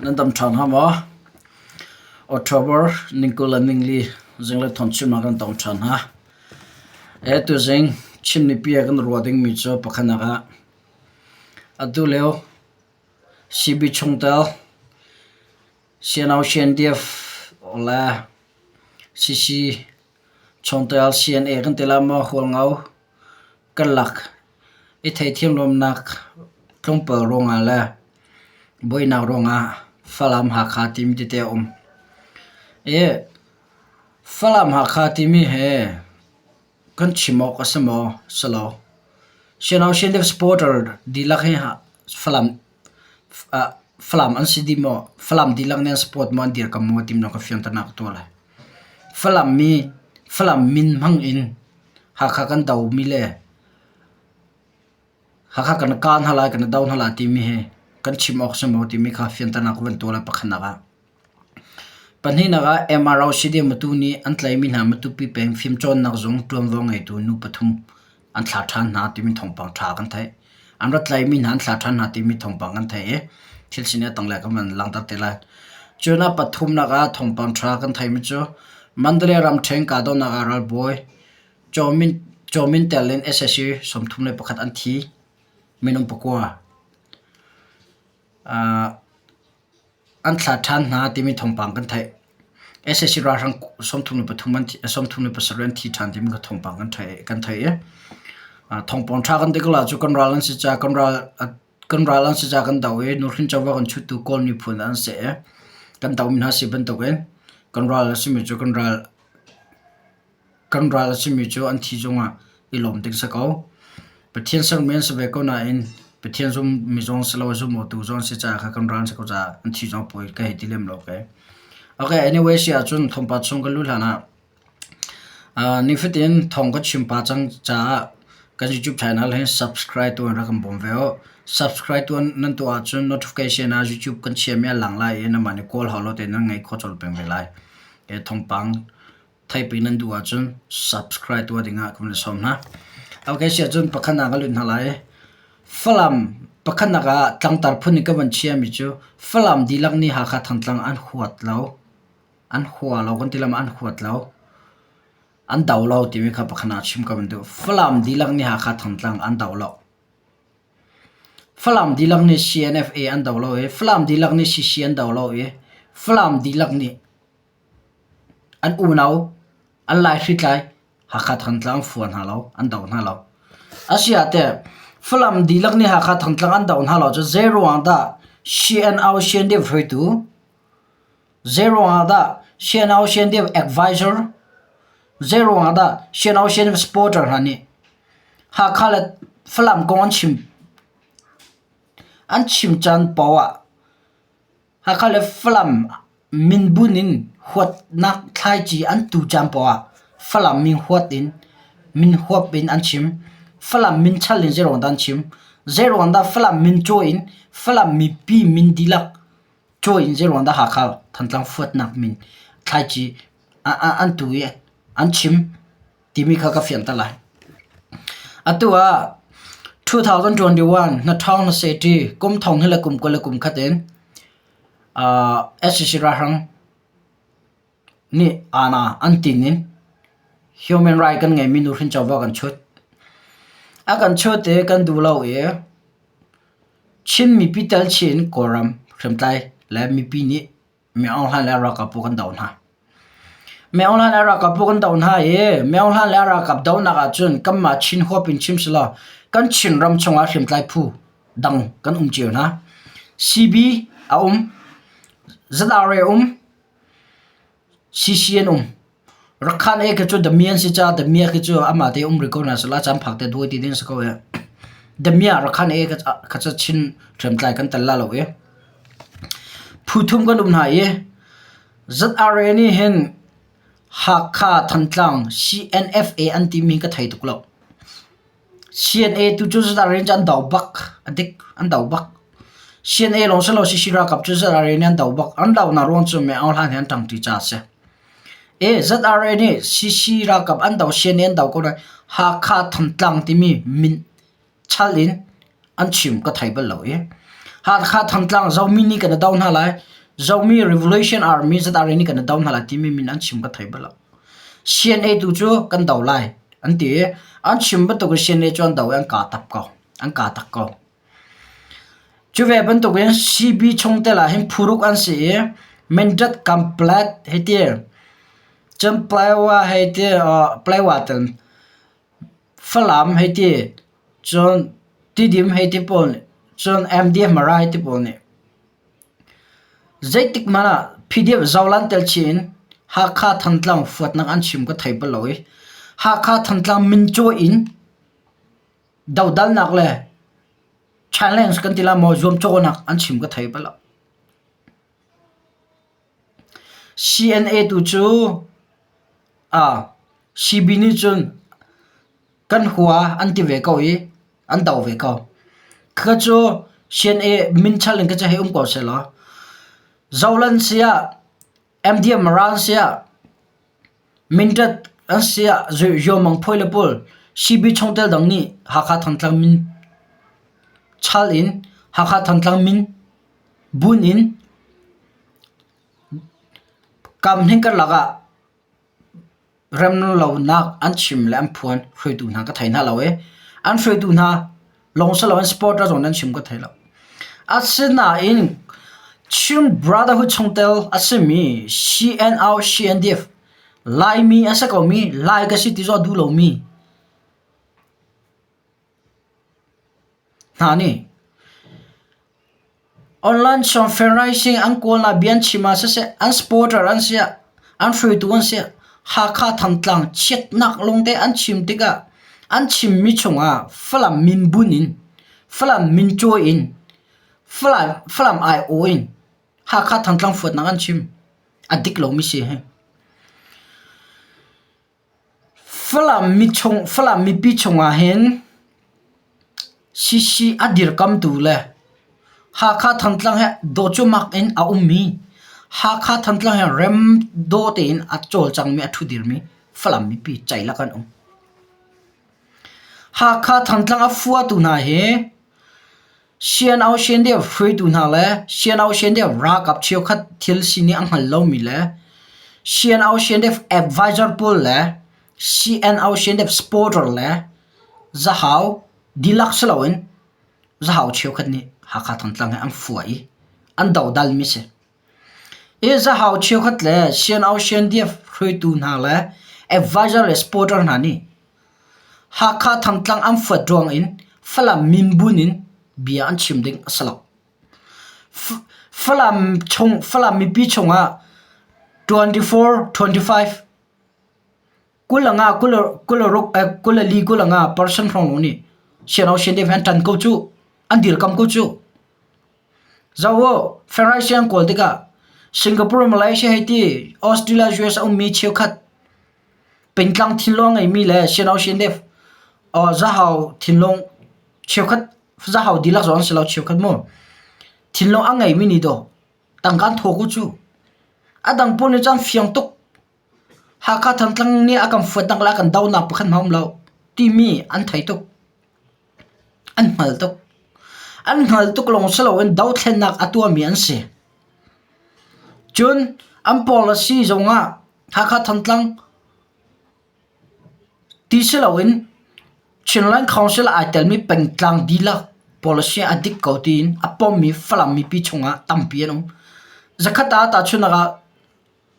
Nan dam ṭhan hnga maw? October ning 20 le ningli zinglei thawngchimnak kan tong ṭhan hna. E tuzing Chin mipi ah kan ruah dingmi cu pakhatnak ah atu lio CB chungtel CNO CNDF le CC chungtel CNA kan ti lai maw Hualngo kan lak i theithiam lawmnak tlawmpal ruangah le buainak ruangah Falam Hakha timi tete a um. I Falam Hakha timi hi kan chim awk a si maw? Si lo. Siano Chin supporter dihlak hi Falam Falam an si dih maw? Falam dihlak nih an support maw an dirkamh maw timi lawng ka fianternak ka tuah lai. Falam mi Falam min hmang in Hakha kan domi le Hakha kan kah hna lai kan i do hna lai timi hi kan chim awk si maw timi kha fianternak ka van tuah lai pakhatnak ah. Pahnihnak ah MRO CDM Matu nih an tlaihmi hna Matupi peng fimcawnnak zung ṭuanvo ngeitu nu pathum an thlah ṭhan hna timi thawngpang ṭha kan theih. An rat tlaihmi hna an thlah ṭhan hna timi thawngpang kan theih i thil sining a tanglei kan van langhter te lai. Cun a pathumnak ah thawngpang ṭha kan theihmi cu Mandalay ramṭhen kahdohnak ah ralbawi Chaw Min tel in sac 31 an thi, minung pakua. An thlah ṭhan hna timi thawngpang kan theih. Sac ralhrang 33 an thi, 37 an thi ṭhan timi thawngpang kan theih kan theih i thawngpang ṭha kan ti ko ahcun kan ral an si caah kan ral kan ral an si caah kan doh i nuhrin covo kan chuttu Kawl miphun an si i kan dohmi hna si bantukin kan ral a simi cu kan ral Kan ral a simi cu an thi zongah i lawm ding si ko. Pathian sermi an si ve ko nain Pathian zummi zong si lo zumtu zong an si caah kha kan ral an si ko caah an thi zong poi ka hei ti lem lo ke. Okay, anyway si ahcun thawngpang chung kan luh hlan ah uh, nifatin thawng ka chim pa cang caah kan YouTube channel hi subscribe tuan rak kan bawm ve u. Subscribe tuan nan tuah ahcun notification ah YouTube kan chiami a lang lai i namah nih kawl hau lo tein nan ngei khawh colh peng ve lai. Ke thawngpang Theipi nan duh ahcun subscribe tuah dingah kan sawm hna. Okay, si ahcun pakhatnak ka lut hna lai. Falam pakhatnak ah tlangtar phun in ka van chiami cu Falam dihlak nih Hakha Thantlang an huat lo. An hua lo kan ti lam an huat lo. An do lo timi kha pakhatnak chim ka van duh. Falam dihlak nih Hakha Thantlang an do lo. Falam dihlak nih CNFA an do lo i Falam dihlak nih CC an do lo i Falam dihlak nih An unau an laihritlai Hakha Thantlang fua hna lo, an do hna lo. Asiah teh Falam dihlak nih Hakha Thantlang an do hna lo cu zeiruang dah CNO CNDF hruaitu, zeiruang ah dah CNO CNDF advisor, zeiruang ah dah CNO CNDF supporter hna nih Hakha le Falam kong an chim an chim caan paoh ah Hakha le Falam minbun in huatnak thlaici an tu caan poah ah Falam min huat in min huap in an chim. Falam min chal in zeiruang dah an chim? Zeiruang dah Falam min cawi in Falam mipi min dihlak cawi in zeiruang dah Hakha Thantlang huatnak min thlaici an tu i an chim timi kha ka fianter lai. Atu ah 2021 na ṭhawng na sehṭi kum thong hi le kum 20 le kum khat in sac ralhrang nih aana an tin in human right kan ngeimi nuhrin covo a kan chut. A kan chut i kan duh lo i Chin mipi tel chin in Kawlram hriamtlai le mipi nih Min Aung Hlaing le a ralkap pawl kan doh hna. Min Aung Hlaing le a ralkap pawl kan doh hna i Min Aung Hlaing le a ralkap dohnak ahcun kanmah Chin huap in chim selaw kan Chin ram chungah hriamtlai phu dang kan um cio hna. CB a um, ZRA a um, CC an um. Rakhan e khi cu damian si caah damia khi cu amah te um rih ko hna sehla caan phak te duai ti ding si ko e. Damia Rakhan e kha cu Chin hriamtlai kan tel la lo i. Phu thum kan um hna i ZRA nih hin Hakha Thantlang CNFA an timi ka thei tuk lo. CNA tu cu ZRA cu an do bak a dik an do bak. CNA lawng si lo CC ralkap cu ZRA nih an do bak. An donak ruang cu Min Aung Hlaing he an ṭangṭi caah a si. E ZRA nih CC ralkap an do CNA an do ko nain Hakha Thantlang timi min chal in an chim ka thei bal lo i. Hakha Thantlang Zomi nih kan i do hna lai. Zomi Revolution Army ZRA nih kan i do hna lai timi min an chim ka thei bal lo. CNA tu cu kan do lai an ti i an chim bantuk in CNA cu an do i an kaa tap ko. An kaa tak ko. Cu ve bantukin CB chungtel ah hin phuruk an si i Mindat Kamplet hei ti, cun Playwa hei ti, Playwa tel Falam hei ti, cun Tidim hei ti pawl nih, cun MDF Mara hei ti pawl nih zeitik hmanh ah PDF Zoland tel chih in Hakha Thantlang fuatnak an chim ka thei bal lo i Hakha Thantlang min cawi in Dodalnak le challenge kan ti lai maw zuamcawhnak an chim ka thei bal lo. CNA tu cu ah CB nih cun kan hua an ti ve ko i an do ve ko. Kha cu CNA min chal in ka cu hei um ko sehlaw Zoland si ah MDM ral si ah Mindat an si ah Yawmang phuai le pawl CB chungtel dang nih Hakha Thantlang min chal in Hakha Thantlang min bunh in Kamhning karlak ah remlonak an chim le an phuan hruaitu hna ka thei hna lo i an hruaitu hna lawng si loin supporter zong nan chim ka thei lo. Asinain Chin Brotherhood chungtel a simi CNO CNDF Laimi a si komi Lai ka si ti zong a duh lomi hna nih Online chung fundraising an kawlnak bia an chim ah siseh, an supporter an si ah, an hruaitu an si ah, Hakha Thantlang chiatnak lawngte an chim tikah an chimmi chungah Falam min bunh in, Falam min cawi in, Falam, Falam aiawh in Hakha Thantlang fuatnak an chim. A dik lomi si hi. Falam mi chung, Falam mipi chungah hin CC a dirkamtu le Hakha Thantlang he dawcumak in a ummi, Hakha Thantlang he rem daw tein a cawlcangmi a ṭhudirmi Falam mipi ceilak an um. Hakha Thantlang a fuatu hna hi CNO CNDF hruaitu hna le CNO CNDF ralkap cheukhat thil sining a hngal lomi le CNO CNDF advisor pawl le CNO CNDF supporter le Zahau dihlak si loin Zahau cheukhat nih Hakha Thantlang hi an fua i an dodalmi si. Hi Zahau cheukhat le CNO CNDF hruaitu hna le advisor le supporter hna nih Hakha Thantlang an fuat ruang in Falam minbun in bia an chim ding a si lo. Falam chung Falam mipi chungah 24, 25 20 20 24 25 percent hrawng lawng nih CNO CNDF an ṭan ko cu an dirkam ko cu. Zoh u, Federation an kawl tikah Singapore, Malaysia hei ti Australia, US a ummi cheukhat Pengtlang thinlung a ngeimi le CNO CNDF zahau thinlung cheukhat zahau dihlak zong an si lo cheukhat mu. Thinlung a ngeimi nih dawh tangka an thaw ko cu. A dang pawl nih cun fiang tuk. Hakha Thantlang nih a kan fuatnak le a kan donak pakhat hmanh a um lo timi an thei tuk. An hngal tuk. An hngal tuk lawng si loin dothlennak a tuahmi an si. Cun an policy zongah Hakha Thantlang ti si loin Chinland Council ah ai telmi pengtlang dihlak policy a dik ko tiin a pommi Falam mipi chungah tampi an um. Zakhat ah tahchunhnak ah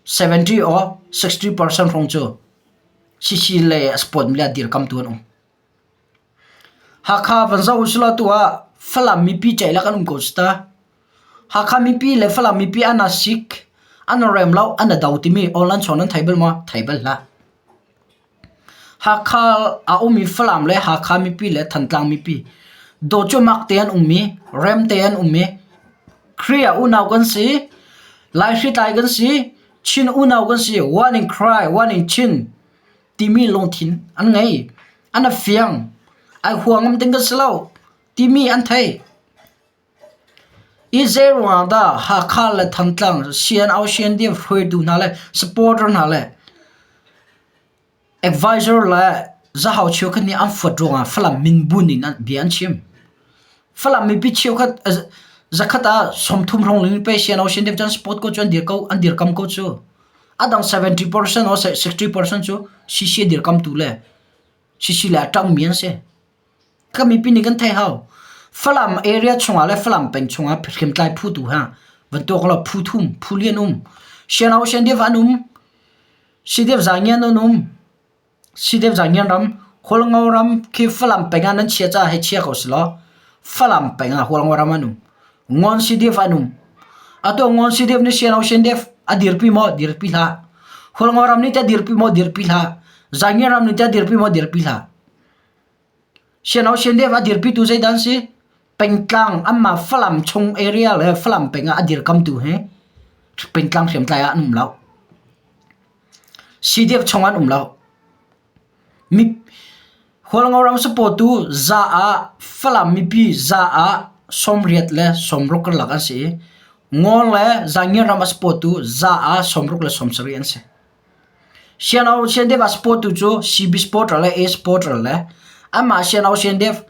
70 or 60% hrawng cu CC le a support mi le a dirkamtu an um. Hakha van zoh usih tu ah Falam mipi ceilak an um ko si ta. Hakha mipi le Falam mipi an aa sik, an i rem lo, an i do timi online chawn nan thei bal maw? Thei bal hlah. Hakha a ummi Falam le Hakha mipi le Thantlang mipi dawcumak te an um i rem te an um i Khrih ah unau kan si, Lai hritlai kan si, Chin unau kan si, one in Christ, one in Chin timi lungthin an ngei. An a fiang. Ai hua ngam ding kan si lo timi an thei. I zei ruangah dah Hakha le Thantlang CNO CNDF hruaitu hna le supporter hna le advisor le zahau cheukhat nih an fuat ruangah Falam minbun in bia an chim. Falam mipi cheukhat. Zakhat ah 30 hrawng ling pe sian sian deuh cun sport ko cu an dir ko an dirkam ko cu. A dang 70% or 60% cu CC dirkam tu le CC le a ṭangmi an si. Ka mipi nih kan theih hau. Falam area chungah le Falam peng chungah hriamtlai phu tu ha van tuak law phu thum phu lian um. Sianau siandev an um. Sidev zangian an um. Sidev zangian ram Hualngo ram khi Falam peng ah nan chia caah hei chia ko selaw Falam peng ah Hualngo ram an um. Ngon Sidev an um. Atu Ngon Sidev nih Sianau Siandev a dirpi maw? Dirpi hlah. Hualngo ram nih teh dirpi maw? Dirpi hlah. Zangian ram nih teh dirpi maw? Dirpi hlah. Siano Siandev a dirpitu zeidah an si? Pengtlang anmah Falam chung area le Falam peng ah a dirkamtu hi pengtlang hriamtlai ah an um lo. CDF chung ah an um lo. Mi Hualngo ram support-tu za ah Falam mipi za ah 80 le 60 karlak an si i Ngawn le Zangian ram a support-tu za ah 60 le 70 an si. Siano Siandev a support tu cu CB supporter le A supporter le anmah Siano Siandev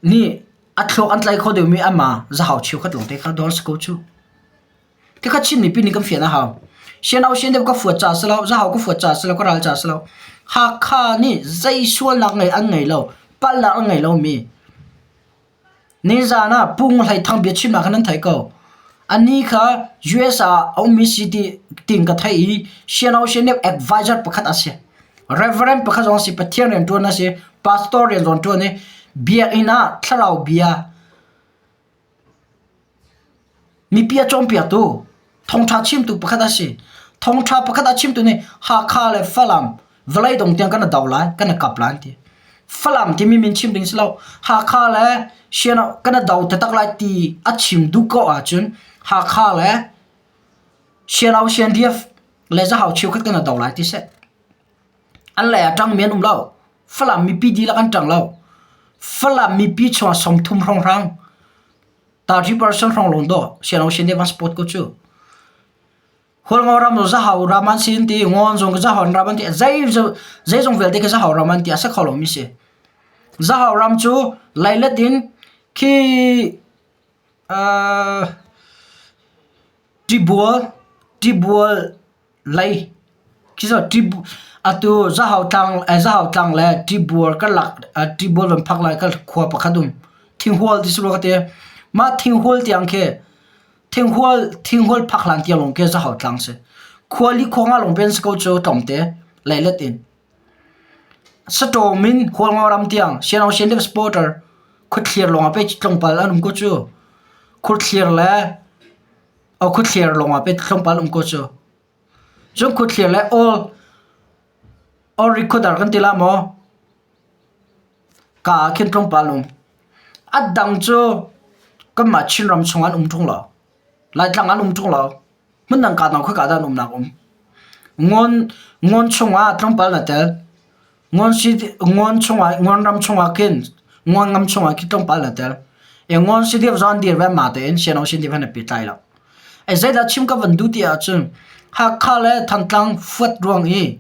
nih a thluak an tlai kho deuhmi anmah zahau cheukhat lawngte kha dawr si ko cu. Tikha Chin mipi nih kan fian a hau. Siano Siandev ka fuat caah si lo, zahau ka fuat caah si lo, ka ral caah si lo. Hakha nih zei sualnak ngei an ngei lo, palhnak an ngei lomi Nizaan ah Pu Ngu Hlei Thang biachimnak kha nan theih ko. Anih kha US ah a ummi si ti tiin ka theih i Siano Sianep advisor pakhat a si. Reverend pakhat zong a si, Pathian rianṭuan a si, pastor rian zong ṭuan i biakinn ah thlarau bia Mipi a cawnpiaktu, thawngṭha chimtu pakhat a si. Thawngṭha pakhat a chimtu nih Hakha le Falam vawlei dong tiang kan i do lai, kan i kap lai an ti. Falam timi min chim ding si lo. Hakha le Sian kan i do taktak lai ti a chim duh ko ahcun Hakha le Siano Siandiaf le Zahau cheukhat kan i do lai ti seh. An lei ah ṭangmi an um lo. Falam mipi dihlak an ṭang lo. Falam mipi chungah 30 hrawnghrang 30% hrawng lawng dawh siano sin deuh an support ko cu. Hualngo ram zong zahau ram an si an ti, Ngawn zong zahau ram an ti, zei zeizong vialte khi zahau ram an ti a si kho lomi si. Zahau ram cu leilet in khi uh, tibual tibual lei khi cu atu Zahau tlang Zahau tlang le Tibual karlak Tibual van phak lai khua pakhat um Thinghual ti si rua ka ti. Mah Thinghual tiang khi Thinghual Thinghual phak hlan tiang lawng khi Zahau tlang si. Khua li khua nga lawng pen si ko cu tlawmte leilet in. Satawm in Hualngo ram tiang Siano Sian supporter khuathlir lawng ah pe tlawmpal an um ko cu. Khuathlir le Khuathlir lawng ah pet tlawmpal um ko cu. Cun khuathlir le awl awl rikhuadar kan ti la maw? Ka ah khin tlawmpal um. A dang cu kanmah Chinram chung an um ṭung lo. Laitlang an um ṭung lo. Hmundang ka dang khoika dah an umnak um. Ngawn ngawn chungah tlawmpal na tel. Ngawn si ngawn chungah ngawn ram chungah khin ngawn ngam chungah khi tlawmpal na tel. E ngawn si deuh zawn dir ve ma tein siano sin deuh han pi tlai lo. E zeidah chim ka van duh ti ahcun Hakha le Thantlang fuat ruang i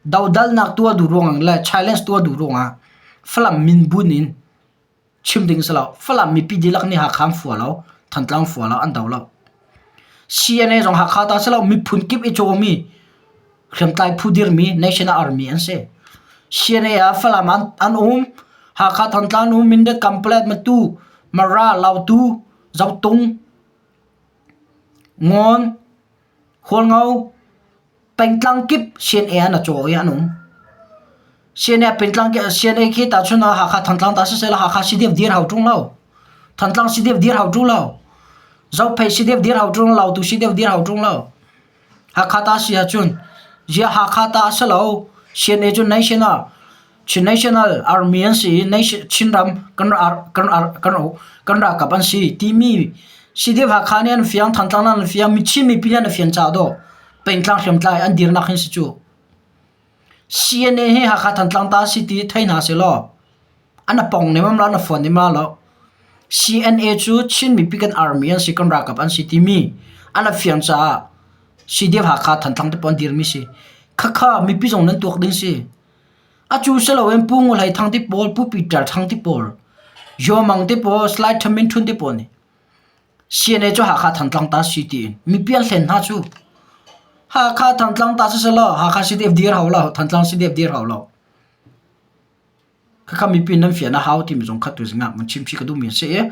dodalnak tuah duh ruang le challenge tuah duh ruangah Falam min bun in Chim ding si lo. Falam mipi dihlak nih Hakha an fua lo, Thantlang fua lo, an do lo. CNA zong Hakha ta si lo, miphun kip i cawmi, hriamtlai phu dirmi National Army an si. CNA ah Falam an, an um, Hakha Thantlang um, Mindat, Kamplet, Matu, Mara, Lautu, Zotung, Ngawn, Hualngo, Pengtlang kip CNA an a caw i an um. CNA pengtlang CNA khi tahchun ah Hakha Thantlang ta siseh Hakha CDF dir hau ṭung lo. Thantlang CDF dir hau ṭung lo. Zophei CDF dir hau ṭung lo. Lautu CDF dir hau ṭung lo. Hakha ta si ahcun zia Hakha ta a si lo. CNA cu national Chin National Army an si i Chinram kan kan kan kan ralkap an si timi CDF Hakha nih an fiang, Thantlang nih an fiang, mi Chin mipi nih an fian caah dawh pengtlang hriamtlai an dirnak hin si cu. CNA hi Hakha Thantlang ta si ti thei hna sehlaw an a pong nemam lo, an a fuan nemam lo. CNA cu Chin mipi kan army an si, kan ralkap an si timi an a fiang caah CDF Hakha Thantlang te pawl an dirmi si. Khakha mipi zong nan tuak ding si. Acu si loin Pu Ngu Hlei Thang te pawl, Pu Peter Thang te pawl, Yaw Mang te pawl, Salai Tha Min Htun te pawl nih. CNA cu Hakha Thantlang ta si tiin mipi an hlen hna cu. Hakha Thantlang ta siselaw Hakha CDF dir hau lo, Thantlang CDF dir hau lo. Khakha mipi nan fian a hau timi zong kha tuzing ah mun chimchih ka duhmi a si i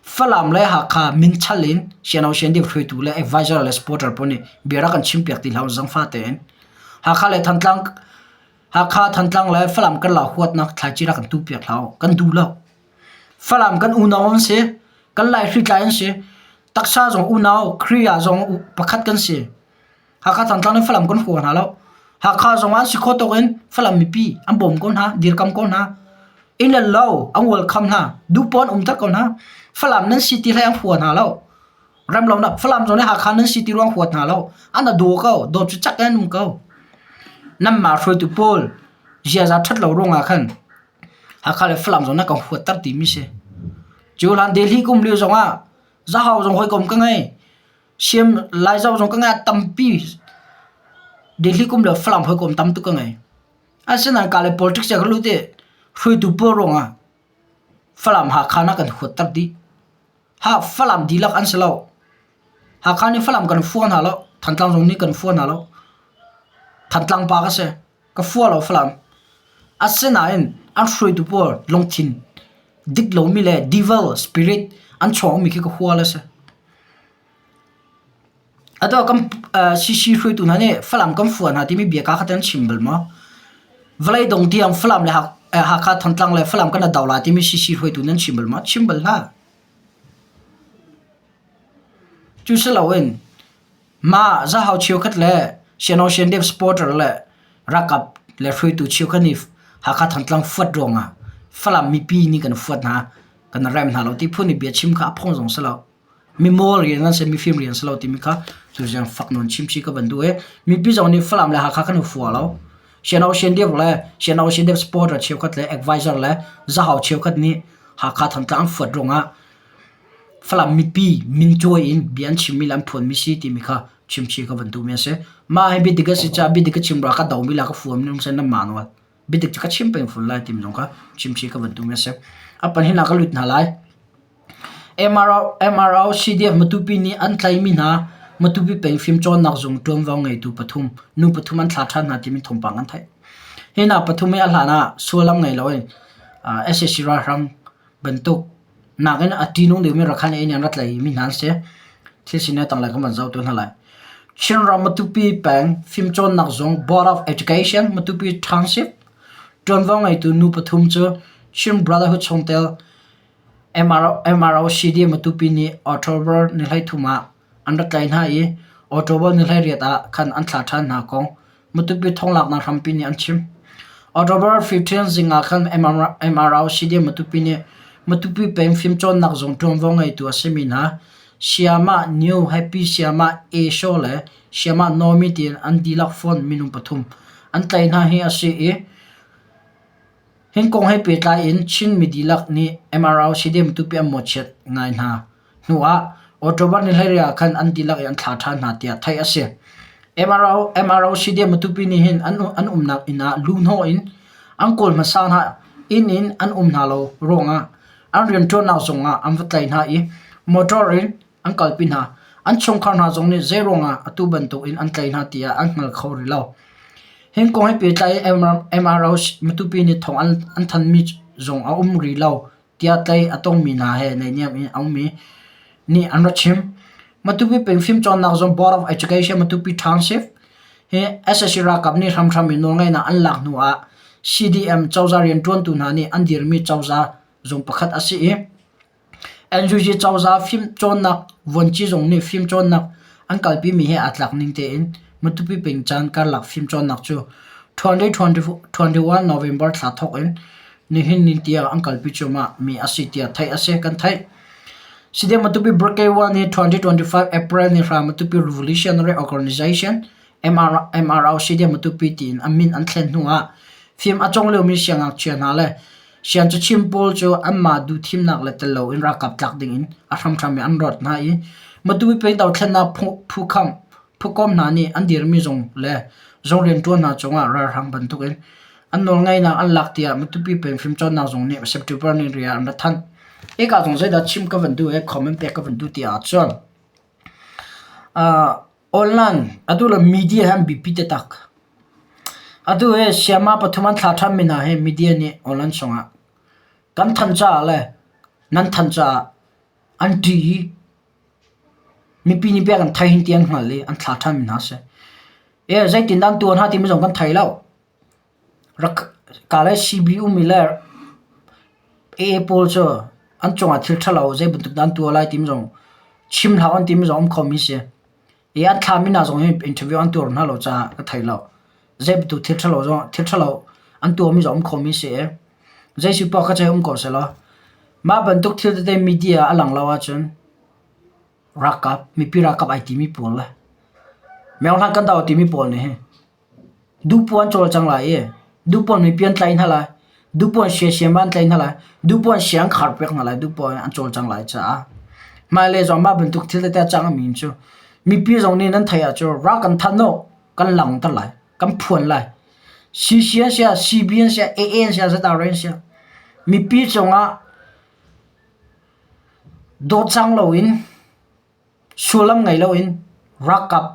Falam le Hakha min chal in Siano Siandip hruaitu le advisor le supporter pawl nih bia rak kan chimpiak ti hlah u zangfa tein. Hakha le Thantlang Hakha Thantlang le Falam karlak huatnak thlaici rak kan tuhpiak hlah u. Kan duh lo. Falam kan unau an si. Kan laihritlai an si. Taksa zong unau, Khrih ah zong pakhat kan si. Hakha Thantlang in Falam kan hua hna lo. Hakha zong an si kho tawk in Falam mipi an bawm ko hna, dirkam ko hna. Inn le lo an welcome hna. Duh pawn um tak ko hna. Falam nan si ti hlei an hua hna lo. Ram lo nak Falam zong nih Hakha nan si ti ruang huat hna lo. An a daw ko, dawt cu cak in um ko. Nanmah hruaitu pawl ziaza ṭhat lo ruangah khan Hakha le Falam zong na kan huatter timi si. Cu hlan Delhi kum lio zongah Zahau zong hawikom ka ngei. Siam Laizo zong ka ngei a tampi. Delhi kum le Falam hawikom tam tuk ka ngei. Asinain ka le politics ka lut i hruaitu pawl ruangah Falam Hakha na kan huatter dih. Ha Falam dihlak an si lo. Hakha nih Falam kan fua hna lo. Thantlang zong nih kan fua hna lo. Thantlang pa ka si. Ka fua lo Falam. Asinain an hruaitu pawl lungthin dik lomi le devil spirit an chuakmi khi ka hua le si. Atu ah kan CC hruaitu hna nih Falam kan fua hna timi bia kaa khat an chim bal maw? Vawlei dong tiang Falam le Hakha Thantlang le Falam kan i do lai timi CC hruaitu nan chim bal maw? Chim bal hlah. Cu si loin mah Zahau cheukhat le Siano Siandep supporter le ralkap le hruaitu cheukhat nih Hakha Thantlang fuat ruangah Falam mipi nih kan fuat hna, kan rem hna lo ti phun i bia chim kha a phung zong si lo. Mimawl rian an si, mifim rian si lo timi kha tuziang fak nawn chimchih ka van duh i mipi zong nih Falam le Hakha kan i fua lo. Siano Siandep le Siano Siandep supporter cheukhat le advisor le Zahau cheukhat nih Hakha Thantlang an fuat ruangah Falam mipi min cawi in bia an chimmi le an phuanmi si timi kha chimchih ka van duhmi a si. Mah hi biadik a si caah biadik ka chim ruangah ka domi le ka fuami nan um sen nan mah nawl. Biadik cu ka chim peng fun lai timi zong kha chimchih ka van duhmi a si. A pahnihnak ka lut hna lai. MRO CDF Matupi nih an tlaihmi hna Matupi peng fimcawnnak zung ṭuanvo ngeitu pathum nu pathum an thlah ṭhan hna timi thawngpang an theih. Hi hna pathum hi a hlan ah sullam ngei loin sac ralhrang bantuk nakin a ṭihnung deuhmi Rakhine inn an rak tlaihmi hna an si. Thil sining tanglei kan van zoh tu hna lai. Chinram Matupi peng fimcawnnak zung Board of Education Matupi Township ṭuanvo ngeitu nu pathum cu Chin Brotherhood chungtel MROCD Matupi nih October ni 13 ah an rak tlaih hna i October ni 18 ah khan an thlah ṭhan hna kong Matupi thonglaknak hrampi nih an chim. October 15 zing ah khan MROCD Matupi nih Matupi peng fimcawnnak zung ṭuanvo ngeitu a simi hna Sayamah New Happy Sayamah A Shaw le Sayamah Naomi tiin an dihlak phone minung pathum an tlaih hna hi a si i Hi kong he pehtlai in Chin mi dihlak nih MRO CDM tupi an mawhchiat ngai hna hnu ah October ni 12 ah khan an dihlak in an thlah ṭhan hna tiah theih a si. MRO, MRO CDM tupi nih hin an, an umnak inn ah luhnawh in an kawl hmasa hna inn in an um hna lo ruangah an rianṭuannak zung ah an va tlaih hna i motor in an kalpi hna. An chungkhar hna zong nih zeiruangah atu bantuk in an tlaih hna tiah an hngal kho rih lo. Hi kong he pehtlai in MRO Matupi nih thawng an thanmi zong a um rih lo tiah tlaih a tongmi hna he naihniam in a ummi nih an rak chim. Matupi peng fimcawnnak zung Board of Education Matupi Township hi sac ralkap nih hramhram in nawlngeihnak an lak hnu ah CDM cozah rianṭuantu hna nih an dirmi cozah zung pakhat a si i NUG cozah fimcawnnak vuanci zung nih fimcawnnak an kalpimi he aa tlak ning tein Matupi peng caan karlak fimcawnnak cu 2021 November thla thawk in nihin ni tiang an kalpi cuahmah mi a si tiah theih a si. Kan theih. Sidem Matupi Brigade 1 nih 2025 April ni hra Matupi Revolutionary Organization MRO Sidem Matupi tiin a min an thlen hnu ah fim a cawng liomi siangngakchia hna le Siangcachim pawl cu anmah duhthimnak le tel loin ralkap tlak dingin a hramhram in an rawt hna i Matupi peng dothlennak phukomh hna nih an dirmi zung le zung rianṭuan hna cungah ralhrang bantukin an nawlngeihnak an lak tiah Matupi peng fimcawnnak zung nih September ni riah an rak thanh. Hika zong zeidah chim ka van duh i comment pek ka van duh ti ahcun online atu le media hi an biapi taktak. Atu hi sayama pathum an thla ṭhanmi hna hi media nih online chungah kan thanh caah le nan thanh caah an ṭih i mipi nih pek an thei hin ti an hngal i an thla ṭhanmi hna a si. Zeitindah an tuah hna timi zong kan thei lo. Rak ka le CB ummi le AA pawl cu an cungah thil ṭhalo zei bantuk dah an tuah lai timi zong chim hlah an timi zong um khomi si. I an thlami hna zong hi interview an tuar hna lo caah ka thei lo. Zei bantuk thil ṭhalo zong thil ṭhalo an tuahmi zong um khomi si i zei si poah kha cei um ko sehlaw mah bantuk thil tete media ah a lang lo ahcun ralkap mipi ralkap ai timi pawl le myohlan kan do timi pawl nih hin Duhpuan cawlcang lai i duhpuan mipi an tlaih hna lai. Duhpuan siasiam an tlaih hna lai. Duhpuan sia an kharpiak hna lai. Duhpuan an cawlcang lai caah hmailei zong mah bantuk thil tete a cangmi cu mipi zong nih nan theih ahcun rak kan thanh u, kan langhter lai, kan phuan lai. CC an si ah, CB an si ah, AA an si ah, ZRA an si ah mipi cungah dawtcang loin Sullam ngei loin ralkap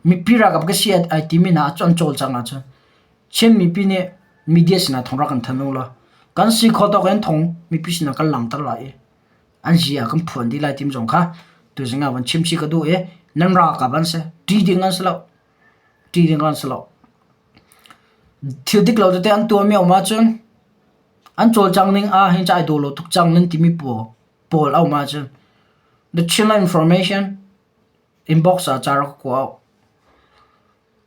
mipi ralkap ka si ai timi hna an cawlcang ahcun Chin mipi nih media sinah thawng rak kan thanh u law kan si khawh tawk in thawng mipi sinah kan langhter lai i an zia kan phuan dih lai timi zong kha tuzing ah van chim chih ka duh i nan ralkap an si ṭih ding an si lo ṭih ding an si lo. Thil dik lo tete an tuahmi a um ahcun an cawlcang ning ah hin ca ai daw lo tuk cang nan timi pawl a um ahcun The Chinland Information inbox ah ca rak kua u.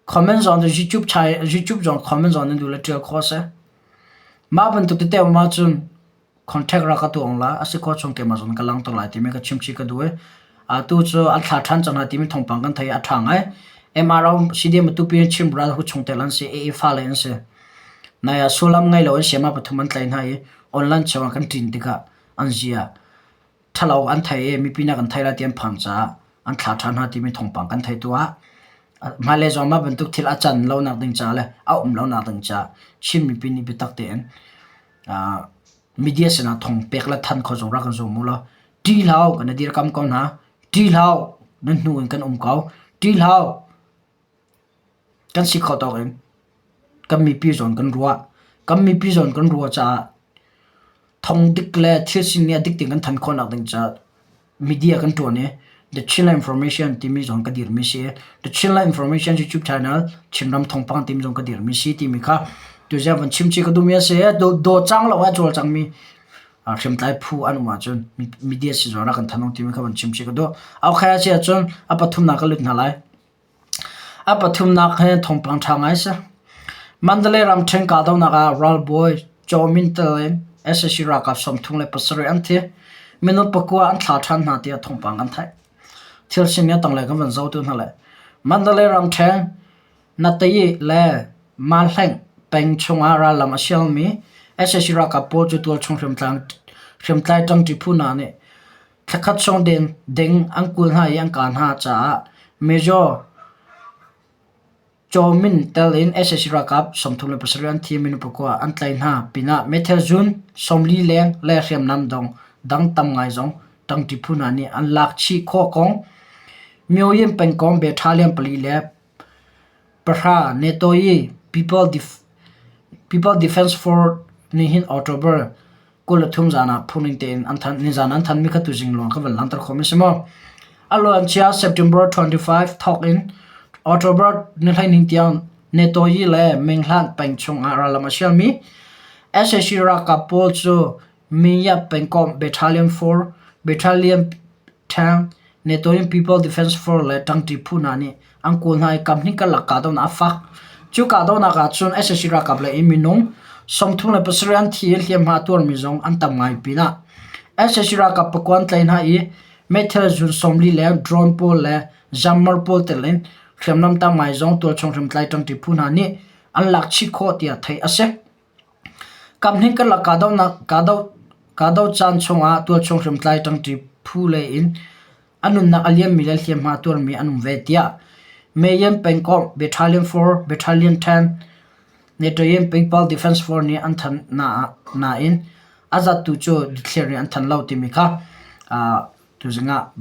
Comment zong YouTube YouTube zong comment zong nan duh le ṭial khawh a si. Mah bantuk tete um ahcun contact rak ka tuah la a si khawh chung keimah zong ka langhter lai timi ka chimchih ka duh i atu cu an thla ṭhan cang hna timi thawngpang kan theih i a ṭha ngai. MRO CDM atupi in Chin ral hu chungtel an si, AA fale an si. Nai ah sullam ngei lo in siama pathum an tlaih hna i online chungah kan ṭin tikah an zia ṭhalo an thei i mipi nih kan thei lai ti an phan caah an thla ṭhan hna timi thawngpang kan theih tu ah hmailei zong mah bantuk thil a can lonak ding ca le a um lonak ding caah Chin mipi nih biatak tein media sinah thawng pek le thanh khawh zong rak kan zuam u law ṭih hlah u kan i dirkam ko hna ṭih hlah u nan hnu in kan um ko ṭih hlah u kan si khawh tawk in kan mipi zawn kan ruah kan mipi zawn kan ruah caah Thong dik le thil sining a dik tein kan than khawhnak ding caah media kan ṭuan i The Chinland Information timi zong ka dirmi si. The Chinland Information YouTube channel Chinram thawngpang timi zong ka dirmi si timi kha tuziang van chim chih ka duhmi a si. Daw cang lo ah cawlcangmi hriamtlai phu an um ahcun media si zong rak kan than timi kha van chim chih ka duh. Okay a si ahcun a pathumnak ka lut hna lai. A pathumnak hi thawngpang ṭha ngai a si. Mandalay ramṭhen kahdohnak ah ralbawi Kyaw Min tel in sac ralkap 37 an thi. Minung pakua an thla ṭhan hna tiah thawngpang kan theih. Thil sining a tanglei kan van zohtu hna le Mandalay ramṭhen Natayi le Mahleng peng chungah rallam a sialmi sac ralkap pawl cu tualchung hriamtlai ṭangṭi phu hna nih Thlakhat chung ding an kul hna i an kah hna caah Major Kyaw Min tel in sac ralkap 37 an thi i minung pakua an tlaih hna pinah meithal zun 40 leng le hriamnam dang tam ngai zong ṭangṭi phu hna nih an lak chih khawh kong Myoyin pengkomh Battalion pali le pahra NATO i People Defense Force nih hin October 23 zan ah phungning tein an thanh. Nizan an thanmi kha tuzing lawng kha van langhter khawh mi si maw? A luancia September 25 thawk in October ni hleihnih tiang NATO i le Minghlan peng chung ah rallam a sialmi sac ralkap pawl cu Mingyat pengkomh Battalion 4, Battalion 10, NATO in People Defense Force le ṭangṭi phu hna nih an kawl hna i kamhnih karlak kahdohnak a fak. Cu kahdohnak ah cun sac ralkap lei in minung 37 an thi i hliamhma a tuarmi zong an tam ngai pinah sac ralkap pakua an tlaih hna i meithal zun 40 leng drone pawl le jammer pawl tel in hriamnam tam ngai zong tualchung hriamtlai ṭangṭi phu hna nih an lak chih khawh tiah theih a si. Kamhnih karlak kahdoh caan chungah tualchung hriamtlai ṭangṭi phu lei in a nunnak a liammi le hliamhma a tuarmi an um ve tiah Mayan pengkomh Battalion 4, Battalion 10, Netoyin People Defense Force nih an thanh nain A zat tu cu dikthliar nih an thanh lo timi kha tuzing ah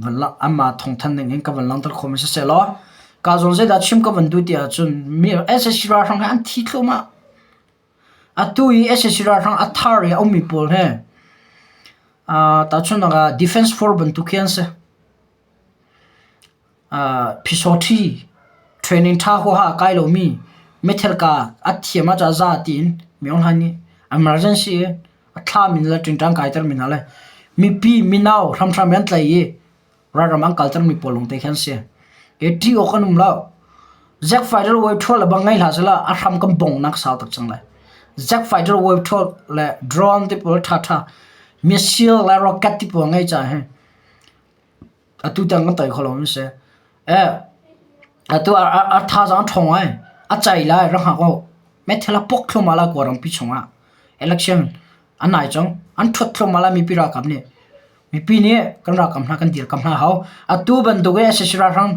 anmah thawngthanh ning in ka van langhter khawhmi siseh law ka zawn zeidah chim ka van duh ti ahcun mi sac ralhrang hi an thi thluahmah. Atu i sac ralhrang a thar i a ummi pawl hi tahchunhnak ah defense force bantuk khi an si. Phisawṭhi training ṭha huaha a kai lomi meithal ka a thiam ah za tiin mi aung hlaing nih emergency i a thlami le ṭingṭang kaitermi hna le mipi mino hramhram in an tlaih i ralram an kaltermi pawl lawngte khi an si. Hi ṭih awk an um lo. Jet fighter wave ṭhual le bang ngei hlah sehla a hram kan bonghnak sau tuk cang lai. Jet fighter wave ṭhual le drone ti pawl ṭhaṭha missile le rocket ti pawl ngei ca hi Atu tiang kan toi kho lo mi si. Eh, atu a thazaang a ṭhawng ai. A cai lai rak hngak u. Meithal a pok thluahmah lai Kawlrampi chungah. Election a nai cang. An ṭhuat thluahmah lai mipi ralkap nih. Mipi nih kan ralkap hna kan dirkamh hna hau. Atu bantuk i sac ralhrang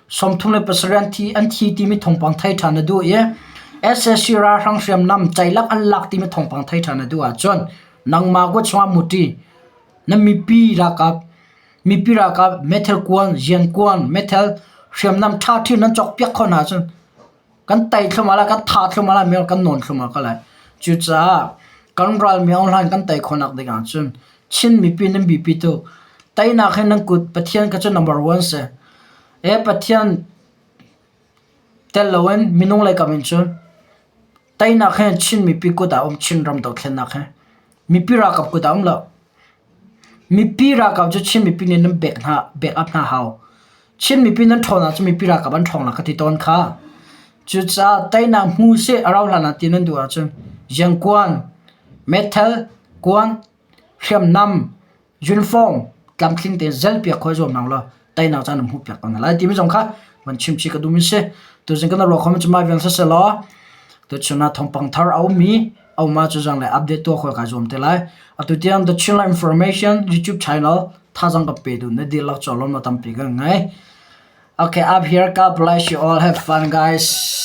37 an thi an thi timi thawngpang thei ṭhan na duh i sac ralhrang hriamnam ceilak an lak timi thawngpang thei ṭhan na duh ahcun nangmah kut chungah muṭi na mipi ralkap Mipi ralkap meithal kuan, riankuan, meithal hriamnam ṭhaṭhi nan cawkpiak khawh hna ahcun kan tei thluahmah lai, kan thah thluahmah lai, kan nawn thluahmah ko lai. Cucaah kan ral Myo Hlan kan tei khawhnak ding ahcun Chin mipi nan biapi tuk. Teinak hi nan kut Pathian kha cu number one si. E Pathian tel loin minung lei kam in cun Teinak hi Chin mipi kut ah a um, Chinram dothlennak hi. Mipi ralkap kut ah a um lo. Mipi ralkap cu Chin mipi nih nan bek hna, bek up hna hau. Chin mipi nan ṭhawn ahcun mipi ralkap an ṭhawng lai ka ti tawn kha. Cucaah teinak hmu seh a rau hlan ah ti nan duh ahcun Ziangkuan, meithal, kuan, hriamnam, uniform tlamtling tein zelpiak khawh i zuam hna ulaw teinak caan na hmuhpiak ko hna lai timi zong kha van chimchih ka duhmi si. Tuzing kan ruah khomi cu mah vial siseh law tuchun ah thawngpang thar a ummi a um ahcun zanglei update tuah khawh kai zuam te lai. Atu tiang The Chinland Information YouTube channel thazaang ka pe duh na dihlak cu lawmnak tampi kan ngei. Okay, up here. God bless you all. Have fun, guys.